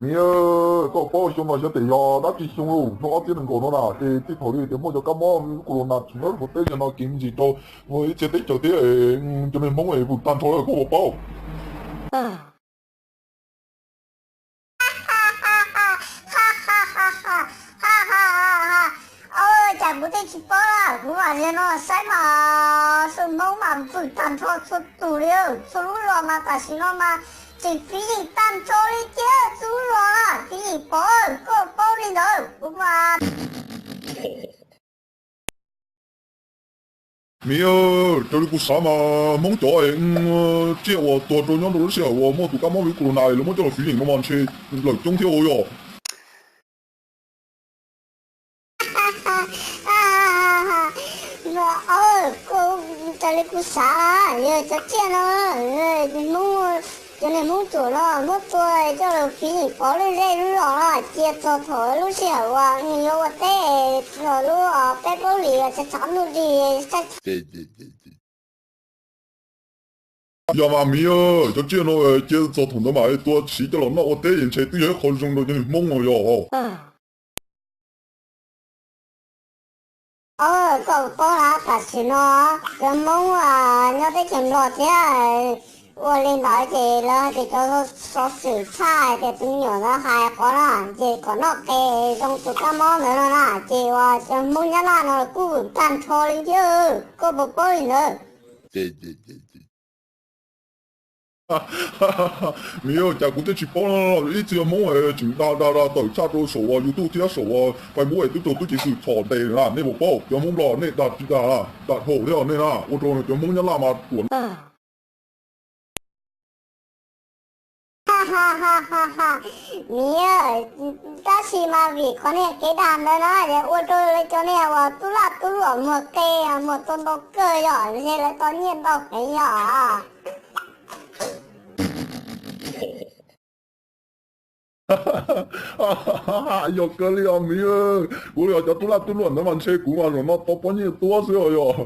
Miv, koj paub xyoo no xyov tes yog dab tsi xyoo lauj, hnub ob txhiab nees nkaum no na ces tej thaum li tias muaj cov kab mob corona tshwm lawm hauv teb chaws no kev ntsis rau ib txhia teb chaws thiab cov niag Hmoob es vwm tag nrho lawm koj puas paub? Cas kuv twb tsis paub, kuv mas zaum no saib mas xwb Hmoob mas vwm tag nrho txhua tus li, txhua lub zos mas tam sim no mas tseem fiv yeem tag nrho li thiab, txhua lub zos fiv yeem pov, koj paub li ntawd kuv mas. Miv, raws li kuv xav mas Hmoob cov tsiaj uas tuag rau nyob rau lub sij hawm uas muaj tus kab mob virus corona lawv muab coj los fiv yeem no mas ntshe lawm coob thiab ua yog. Raws li kuv xav, yog cov tsiaj no, Hmoob, cov niag Hmoob ruam no muab tua coj los fiv yeem pov lub zej lub zos no cia txog thaum lub sij hawm uas yuav ua teb, txog lub peb plaub hlis tshav ntuj nrig. Yog mas Miv, cov tsiaj no cia txog thaum ntawd mam tua siv coj los noj ua teb es ntshe twb yog ib qho zoo rau cov niag Hmoob no yog. Koj paub na, tam sim no cov Hmoob nyob teb chaws Nplog thiab ua li ntawd ces lawv hais tias cov xov xwm tshaj hais tias tus me nyuam ntawd hais qhov no ces kom noj qe zoo tus kab mob ntawd no na ces uas cov Hmoob Nyab Laj no kuj vwm tag nrho li thiab, koj puas paub li ntawd? Miv, cas kuv twb tsis paub no, ib txhia Hmoob tseem dag dag dag tawm tshaj rau saum uas YouTube thiab saum uas Facebook es twb raug tub ceev xwm txhom ntes na, nej puas paub? Cov Hmoob Nplog nej dag tsis dag, dag dhau thiab nej na, ua rau cov Hmoob Nyab Laj mas ruam. Miv, tab sis mas vim qhov niag kev dag ntawd na es ua rau cov niag uas tub laj tub luam muag qe muag tau ntau kawg yog ntshe lawv tau nyiaj ntau heev yog. Yog kawg li os Miv, kuv yog cov tub laj tub luam ntawd mas ntshe kuv mas zaum no tau poj niam tuab xwb os yog.